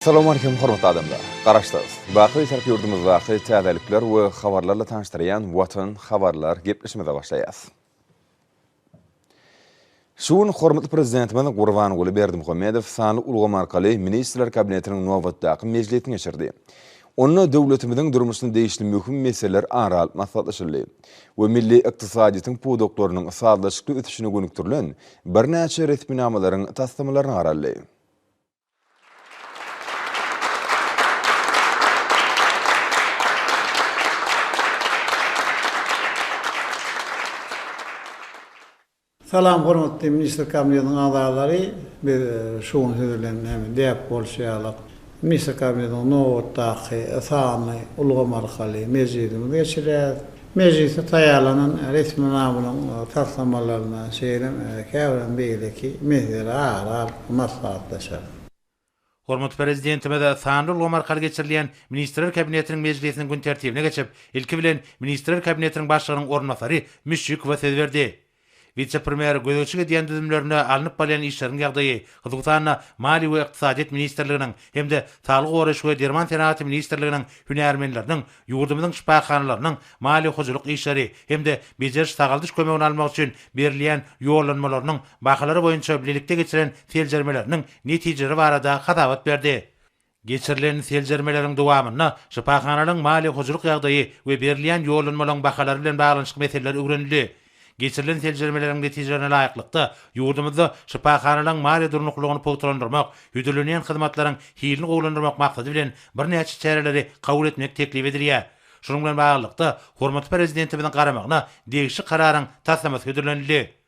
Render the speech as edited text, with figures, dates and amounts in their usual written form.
Salowmaleýkim hormatly adamlar! Garaşsyz, baky Bitarap ýurdumyzdaky täzelikler we habarlarla tanyşdyrýan Watan habarlar gepleşimize başlaýas. Şu gün hormatly Prezidentimiz Gurbanguly Berdimuhamedow sanly ulgam arkaly Ministrler Kabinetiniň nobatdaky mejlisini geçirdi. Onda döwletimiziň durmuşyna degişli möhüm meseleler ara alyp maslahatlaşyldy we milli ykdysadyýetiň pudaklarynyň sazlaşykly ösüşine gönükdirilen birnäçe resminamalaryň taslamalaryna garaldy. Salam hormatly Ministrler Kabinetiniň agzalary! Biz şu gün siz bilen hem däp bolşy ýaly Ministrler Kabinetiniň nobatdaky sanly ulgam arkaly mejlisimizi geçirýäris. Mejlisde taýýarlanan resminamalaryň taslamalaryna, şeýle hem käbir beýleki meseleleri ara alyp maslahatlaşarys. Hormatly Prezidentimiz sanly ulgam arkaly geçirilýän Ministrler Kabinetiniň mejlisiniň gün tertibine geçip, ilki bilen Ministrler Kabinetiniň Başlygynyň orunbasary Müşşikowa söz berdi. Wise-premýer gözegçilik edýän düzümlerinde alnyp barylýan işleriň ýagdaýy, hususan-da, Maliýe we ykdysadyýet ministrliginiň hem-de Saglygy goraýyş we derman senagaty ministrliginiň hünärmenleriniň ýurdumyzyň şypahanalarynyň maliýe-hojalyk işleri hem-de bejeriş-sagaldyş kömegini almak üçin berilýän ýollanmalarynyň bahalary boýunça bilelikde geçiren seljermeleriniň netijeleri barada hasabat berdi. Geçirilen seljermeleriň dowamynda şypahanalaryň maliýe-hojalyk ýagdaýy we berilýän ýollanmalaryň bahalary bilen baglanyşykly meseleler öwrenildi. Geçirilen seljermeleriň netijelerine laýyklykda, ýurdumyzda şypahanalaryň maliýe durnuklylygyny pugtalandyrmak, hödürlenýän hyzmatlaryň hilini gowulandyrmak maksady bilen birnäçe çäreleri kabul etmek teklip edilýär. Şunuň bilen baglylykda, hormatly Prezidentimiziň garamagyna degişli Kararyň taslamasy hödürlenildi.